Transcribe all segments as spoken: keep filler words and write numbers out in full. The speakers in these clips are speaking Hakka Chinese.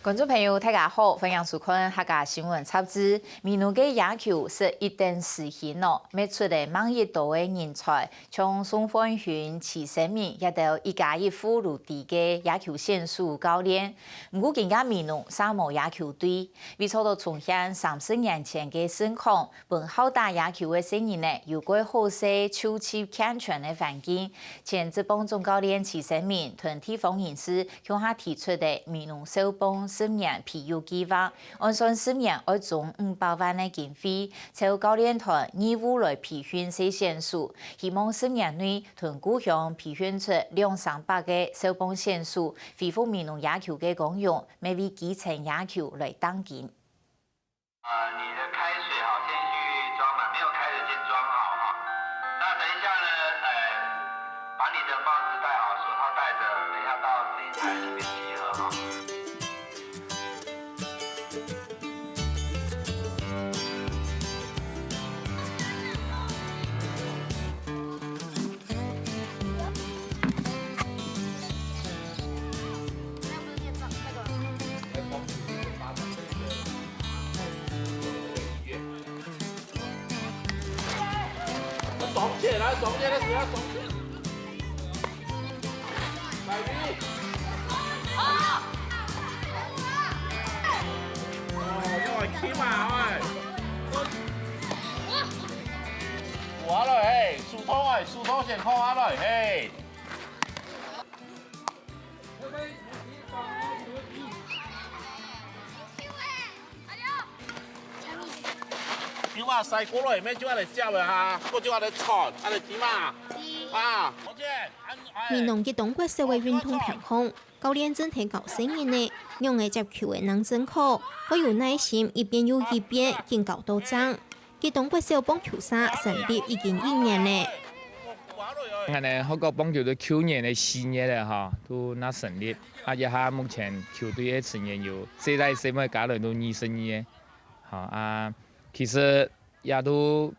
觀眾朋友，大家好，歡迎收看客家新聞雜誌。美濃个野球係一等時興哦，搣出了吂一多个人才，像宋煥勳、徐生明，這兜一家一戶都知个野球選手、教練。毋過今下美濃嗄無野球隊，為著愛重現三十年前个盛況， 分好打野球个細人仔有較好勢、就業健全个環境。前職棒總教練徐生明同地方人士共下提出个美濃少棒十年培育計畫，按算十年愛總五百萬个經費，湊教練團義務來培訓細選手，希望十年內同故鄉培訓出兩三百个少棒選手，恢復美濃野球个光榮，乜為基層野球來打緊。 呃，你的開水好，先去裝滿，沒有開水先裝好哈。那等一下呢，呃，把你的帽子戴好，手套戴着，等一下到這一台那邊集合哈。爽起來，爽起來，只要爽起來。百米。哦，用來起碼，哎。扶下來，嘿，手套，哎，手套先放下來，嘿。 今下賽過來，乜就恁樣接个哈，過就恁樣傳，恁樣接嘛。啊，好勢，恁，哎。美濃吉東國小个運動場項，教練正在教細人仔仰仔接球仔正正確，愛有耐心，一遍又一遍，緊教到正。 吉東國小棒球社成立已經一年了。𠊎等學校棒球隊舊年个四月了吼，就正成立。啊，這下目前球隊个成員有細倈細妹加來都二十二个。吼，啊，其實也都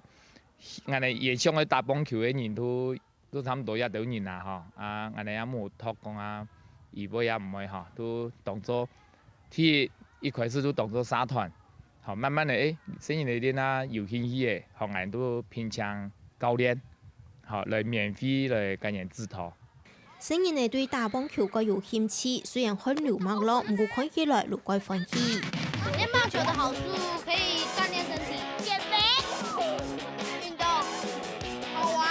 ，𠊎等也想愛打棒球个人都 都差毋多這兜人啊吼，啊，𠊎等也無擇講啊，預備也毋會吼，都當做第一，一開始都當做社團，吼，慢慢个，誒，細人仔練啊，有興趣个，吼，𠊎等都聘請教練，吼，來免費來共人指導。細人仔對打棒球蓋有興趣，雖然汗流脈落，毋過看起來都蓋歡喜。練棒球的好處可以鍛鍊身體，減肥、運動、好玩。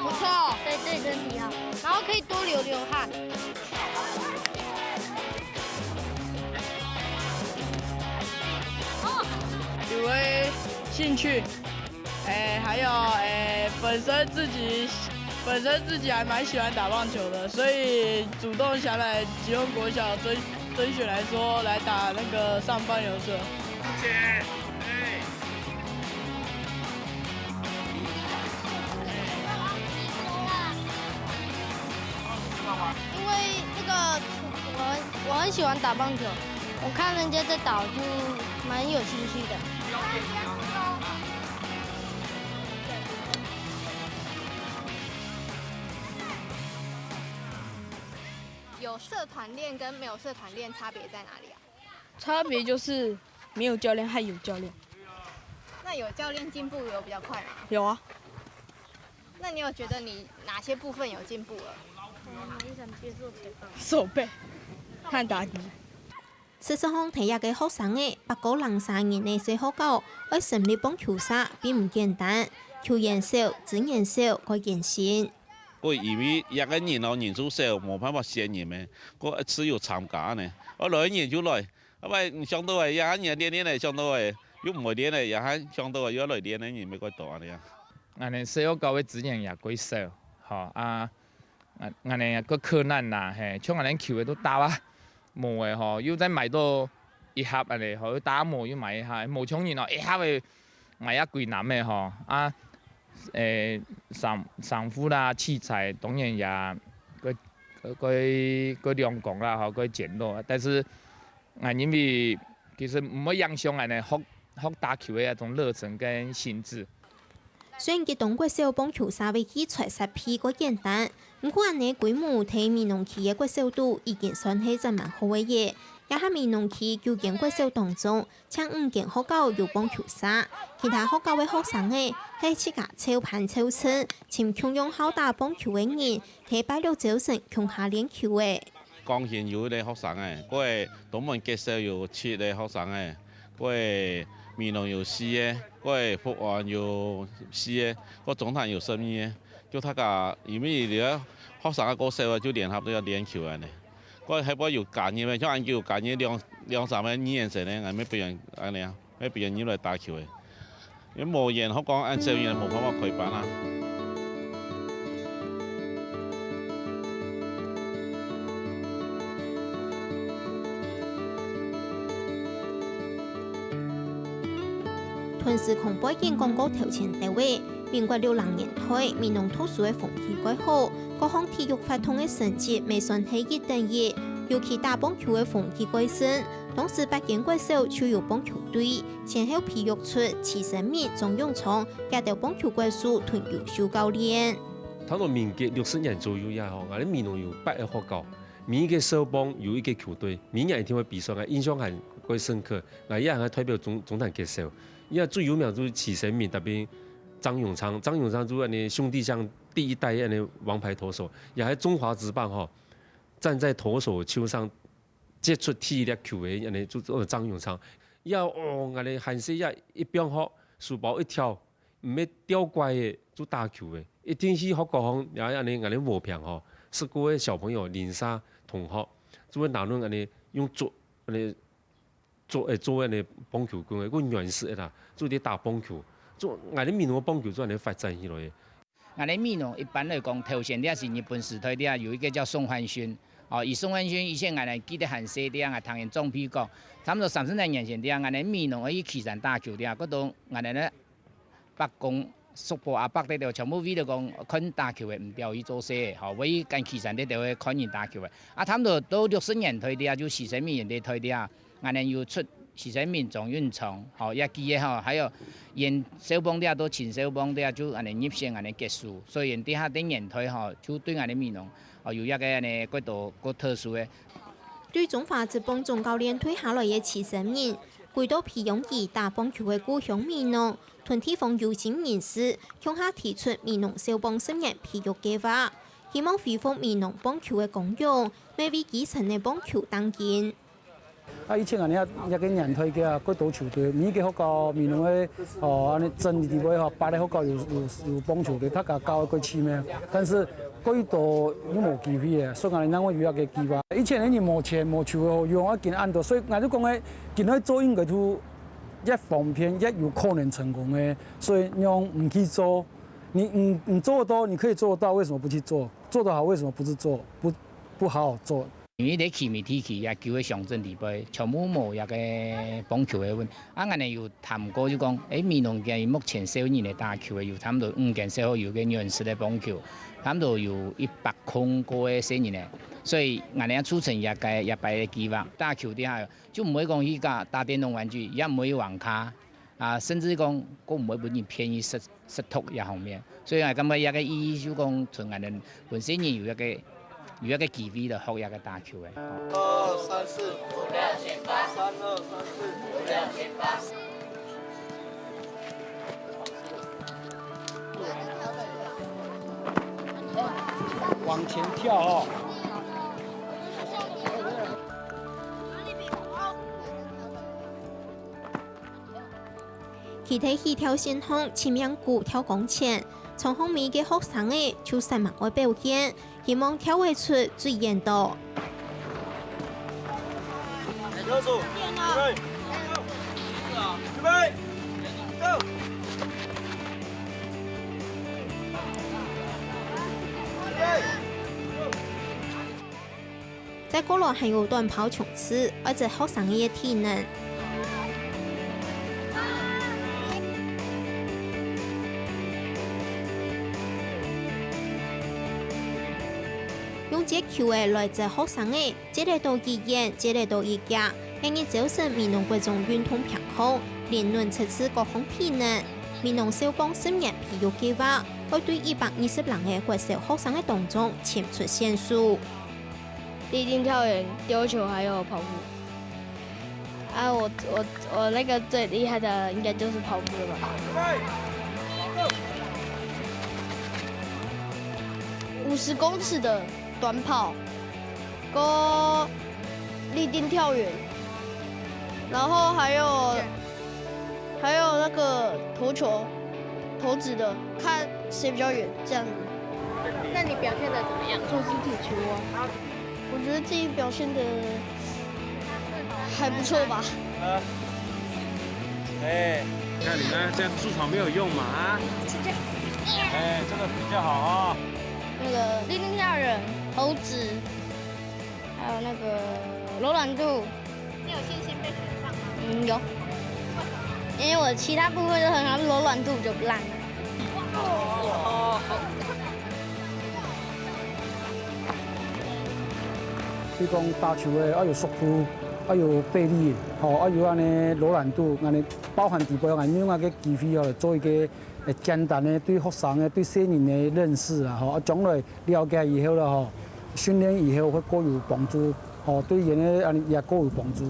不錯，對，對身體好，然後可以多流流汗。因為興趣，誒，還有，誒，本身自己，本身自己還蠻喜歡打棒球的，所以主動想來吉東國小遵，遵循來說，來打那個上棒球社。謝謝。 因為那個我很，我很喜歡打棒球，我看人家在打，我就蠻有興趣的。有社團練跟沒有社團練差別在哪裡啊？ 差別就是沒有教練和有教練。那有教練進步有比較快嗎？有啊。那你有覺得你哪些部分有進步了？手背和打擊。事實上，在這个學生仔，八个零三人个細學校，愛成立棒球社並毋簡單，球員少、資源少，蓋艱辛。 過因為這个人哦，人數少，無辦法選人咩，過自由參加呢。愛來个人就來，啊，毋係你想到个，這下人練練个想到个，又毋會練个，這下想到个又愛來練个人乜蓋多恁樣啊。𠊎等細學校个資源也蓋少，吼，啊，𠊎，𠊎等也蓋困難啦，嘿，像𠊎等球个都打啊，無个吼，又再買到一盒恁樣，吼，又打無又買一盒，無像人哦，一盒个 買也貴難个吼，啊，誒，衫，衫褲啦、器材當然也蓋，蓋，蓋，蓋兩光啦吼，蓋簡陋。但是，啊，因為其實毋會影響𠊎等學，學打球个一種熱忱跟興致。雖然吉東國小棒球社个器材設備蓋簡單，毋過恁樣規模在美濃區个國小肚已經算係正蠻好个了。這下美濃區九間國小當中，淨五間學校有棒球社，其他學校个學生仔係自家湊伴湊陣，尋共樣好打棒球个人，在拜六朝晨共下練球仔。 光興有一個學生仔，過東門國小有七個學生仔，過美濃有四個，過福安有四個，過中潭有十二個。就大家因為這個學生仔過少啊，就聯合到愛練球恁呢。過後尾有加入个，像恁久有加入兩兩三個二年生呢，𠊎乜分人恁呢啊。 愛分人入來打球个。因為無緣，好講恁少人無辦法開班啊。同時，孔貝英講過頭前兜仔，民國六零年代，美濃讀書个風氣蓋好，各項體育活動个成績乜算係一等一，尤其打棒球个風氣蓋盛。 當時八間國小就有棒球隊，先後培育出徐生明、張永昌這兜棒球國手同優秀教練。差不多民國六十年左右也好，𠊎兜美濃有八個學校，每一個少棒有一個球隊，每年一定會比賽，𠊎印象還蓋深刻。𠊎也還代表中中潭國小，也最有名就是徐生明，特別張永昌，張永昌就恁呢兄弟象第一代恁呢王牌投手，也還中華職棒吼，站在投手丘上 接觸第一粒球个，恁呢就做張永昌。也哦，𠊎兜還細也一放學，書包一跳，毋係吊拐个，就打球个。一定去學校項，也恁呢𠊎兜和平吼，識過个小朋友、鄰舍、同學，就會拿等恁呢用做恁呢做，誒，做恁呢棒球棍个，過軟式个啦，就在打棒球。就𠊎兜美濃个棒球就恁呢發展起來个。 𠊎兜美濃一般來講，頭先這係日本時代這有一個叫宋煥勳。哦，以宋煥勳以前𠊎兜記得還細這，𠊎聽𠊎長輩講，差不多三四十年前這，𠊎兜美濃愛去旗山打球這，該兜𠊎兜个伯公、叔婆、阿伯這兜全部為了講看打球个毋曉去做事个，吼，會去跟旗山這兜个看人打球个。啊，差不多到六十年代這，就徐生明年代這， 𠊎兜有出徐生明、張永昌，吼，也記得吼，還有因少棒這到青少棒這，就恁呢入選恁呢決賽，所以因這下个年代吼，就對𠊎兜美濃，哦，有一個恁呢蓋多蓋特殊个。對中華職棒總教練退下來个徐生明，歸到培養佢打棒球个故鄉美濃，同地方有心人士共下提出美濃少棒十年培育計畫，希望恢復美濃棒球个光榮，乜為基層个棒球打緊。 啊，以前啊，你看，這個年代个啊，蓋多球隊，每一個學校，美濃个，哦，恁呢整理地位吼，八個學校有有有棒球隊，大家搞个蓋親密。但是蓋多又無機會个，所以講，咱會有一個計畫。以前个人無錢無球个，用啊緊恁多，所以𠊎就講个，今日做應該就越方便，越有可能成功个，所以你講毋去做，你你你做得到，你可以做得到，為什麼不去做？做得好，為什麼不去做？不不好好做？ 因為在旗美地區，也九個鄉鎮裡背，全部無這個棒球个運。啊，𠊎兜有談過，就講，誒，美濃佢目前少年个打球个，有差不多五間小學有個軟式个棒球，差不多有一百空過个少年个，所以𠊎兜也促成這個這擺个計畫。打球底下，就毋會講去打打電動玩具，也毋會去網咖， 啊，甚至講，都毋會分人騙去食食毒這方面。所以𠊎感覺這個意義就講，像𠊎兜本身人有一個有一個機會來學這個打球个。二三四，五六七八，三二三四，五六七八。往前跳哦。 佢在起跳線項盡命牯跳崗前，場項尾个學生仔就煞猛愛表現，希望跳會出最遠到。再過來還有短跑衝刺，愛知學生个體能。用接球仔來知學生个，接得到幾遠，接得到幾遽。今日朝晨美濃國中運動坪項，輪輪測試各項體能。美濃少棒十年培育計畫，愛對一百二十零個國小學生个當中，尋出選手。 立定跳遠、丟球還有跑步。啊，我我我那个最厉害的应该就是跑步了吧？五十公尺的短跑，跟立定跳远，然后还有还有那个投球，投掷的，看谁比较远这样子。那你表现的怎么样？就是踢球啊。我觉得自己表现的还不错吧。哎，看你们这样助跑没有用嘛啊？哎，这个比较好啊。那个立定跳远、投掷，还有那个柔软度。你有信心被选上吗？嗯，有。因为我其他部分都很好，柔软度就烂了。比如讲打球个，啊有速度，啊有臂力，吼，啊有安尼柔软度，安尼包含底背安尼个机会吼，做一个呃简单的对学生个、对新人个认识啦，吼，啊将来了解以后啦，吼，训练以后会过有帮助，吼，对人个安尼也过有帮助。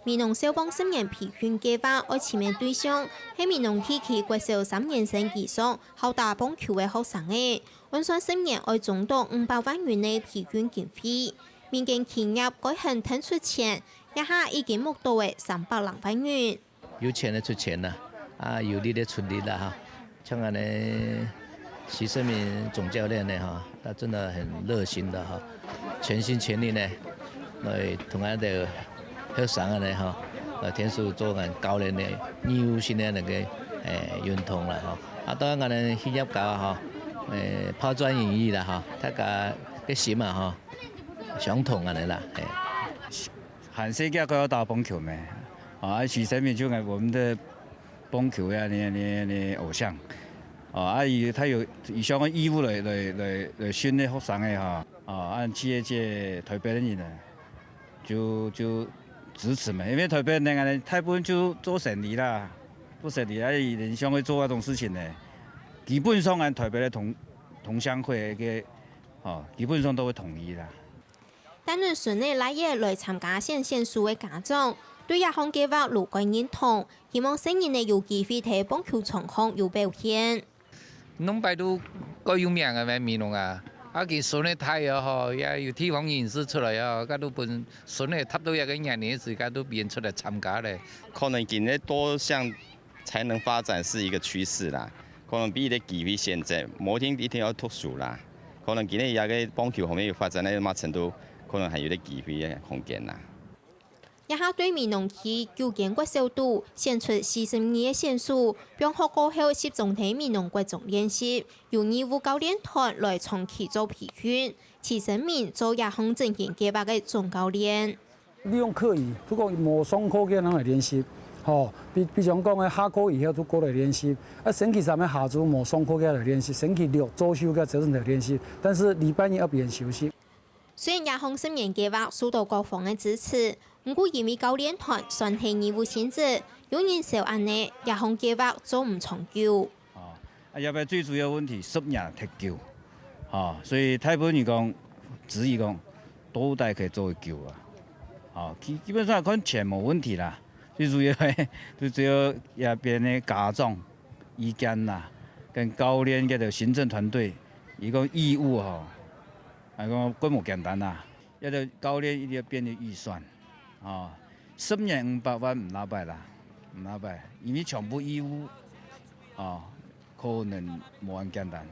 美濃少棒十年培訓計畫愛尋个對象係美濃地區國小三年生以上好打棒球个學生仔， 換算十年愛總到五百萬銀个培訓經費，民間企業該肯𢯭出錢，這下已經募到了三百零萬銀。有錢的出錢啦，啊有力的出力啦哈。像安尼徐勝明總教練呢哈，他真的很熱心的哈，全心全力呢來同俺的學生啊呢哈，來天數做俺教練的義務性的那個誒運動了哈。 啊，當然𠊎等企業家吼，誒，拋磚引玉啦吼，大家个心啊吼，相同安尼啦，誒。還細个就愛打棒球咩？啊，徐勝明就係我們的棒球个安尼安尼安尼偶像。哦，啊，佢佢有佢想个義務來來來來訓練學生个吼。哦，啊，企業界台北人啊，就就支持咩，因為台北人安尼大部分就做生理啦。 不是你愛人想會做那種事情呢，基本上俺台北的同同鄉會个，哦，基本上都會同意啦。帶等孫仔倈仔來參加選選手个家長，對這項計畫愈加認同，希望細人仔有機會在棒球場項有表現。 兩擺都蓋有名个咩美濃啊！啊佢孫仔大了吼，也有地方人士出來啊，該都分孫仔達到一個年齡時，該都變出來參加咧。可能今日多項才能發展是一個趨勢啦，可能比一個機會選擇，無一定一定要讀書啦。可能今日這個棒球方面有發展到麼程度，可能還有個機會个空間啦。 這下對美濃區九間國小肚選出四十二個選手，放學過後集中在美濃國中練習，由義務教練團來長期做培訓，徐勝明做這項整間計畫个總教練。利用課餘，如果無上課个人來練習，吼，比比方講个下課以後就過來練習，啊星期三个下晝無上課个來練習，星期六晝休个朝晨來練習，但是禮拜日愛別人休息。 雖然這項十年計畫受到各方个支持，毋過因為教練團算係義務性質，有人笑恁呢，這項計畫做毋長久。哦，啊，這擺最主要問題十年忒久，哦，所以大部分人講，質疑講，到底可以做幾久啊？哦，基基本上看錢無問題啦，最主要最主要這邊个家長意見啦，跟教練个行政團隊，佢講義務吼， 來講，蓋無簡單啦。這個教練一定要編列預算，哦，十年五百萬毋罅擺啦，毋罅擺，因為全部義務，哦，可能無恁簡單，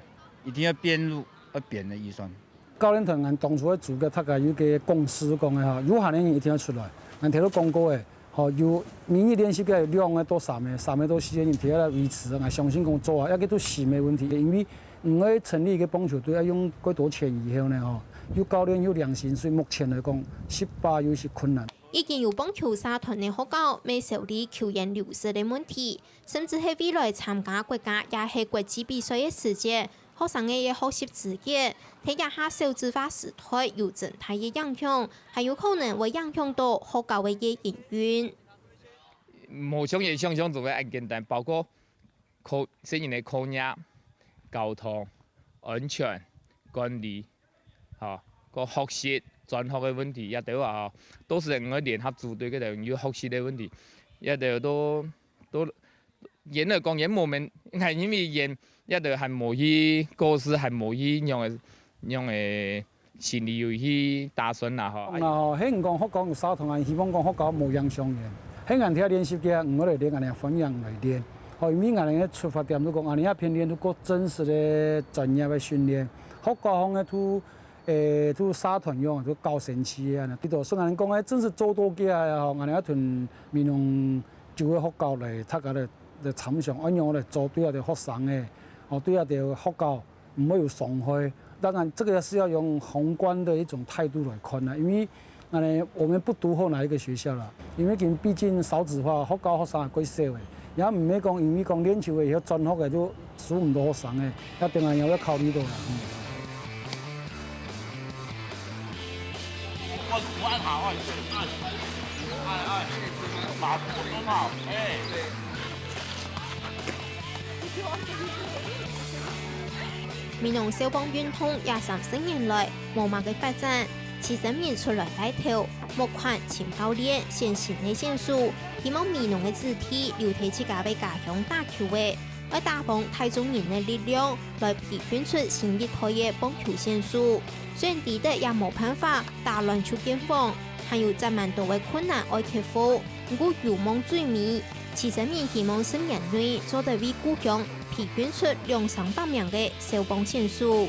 一定要編入，要編个預算。教練團恁當初个組个，大家有個共識講个吼，有閒个人一定要出來。恁頭先講過个， 吼，有每日練習个兩個到三個，三個到四個人提下來維持，𠊎相信講做啊，這個都係無問題个，因為你愛成立一個棒球隊，愛用幾多錢以後呢，吼，有教練有領薪水，目前來講，實在有一些困難。已經有棒球社團个學校，乜愁慮球員流失个問題，甚至係未來參加國家也係國際比賽个時節， 學生个學習資格，在這下少子化時代有真大个影響，還有可能會影響到學校个營運。無像人想像中个恁簡單，包括課，細人个課業、交通、安全、管理，吼，个學習，轉學个問題，這兜啊，到時𠊎愛聯合組隊，該兜有學習个問題，這兜都都 演來講，演無面，𠊎因為演這兜還無去，考試還無去，仰个仰个心理有去打算啦吼。啊，吼，係毋講學校有社團，希望講學校無影響个。係𠊎兜練習个，毋會來練，𠊎兜歡迎來練。吼，因為𠊎兜个出發點就講，𠊎兜愛訓練出過真實个專業个訓練。學校方个都，誒，都社團樣，都搞神奇个呢。這都係𠊎兜講个，真實做到个啊，吼，𠊎兜愛同美濃州个學校來，大家來 个參詳，仰般來做對這兜學生个，哦，對這兜學校毋會有傷害。當然，這個是要用宏觀的一種態度來看啦，因為，呃，我們不獨厚哪一個學校啦，因為今畢竟少子化，學校學生也過少个，也毋係講因為講練球个以後轉學个就收毋到學生个，這當然也要考慮到啦。嗯。 美濃少棒運動這三十年來，無麼个發展，徐生明出來帶頭，募款、尋教練、選新个選手，希望美濃个子弟留在自家个家鄉打球仔，愛打幫大眾人个力量，來培訓出新一代个棒球選手。雖然知得也無辦法打亂就見王，還有嶄滿多个困難愛克服，毋過有夢最美，徐生明希望十年內做得為故鄉培訓出兩三百名个少棒選手。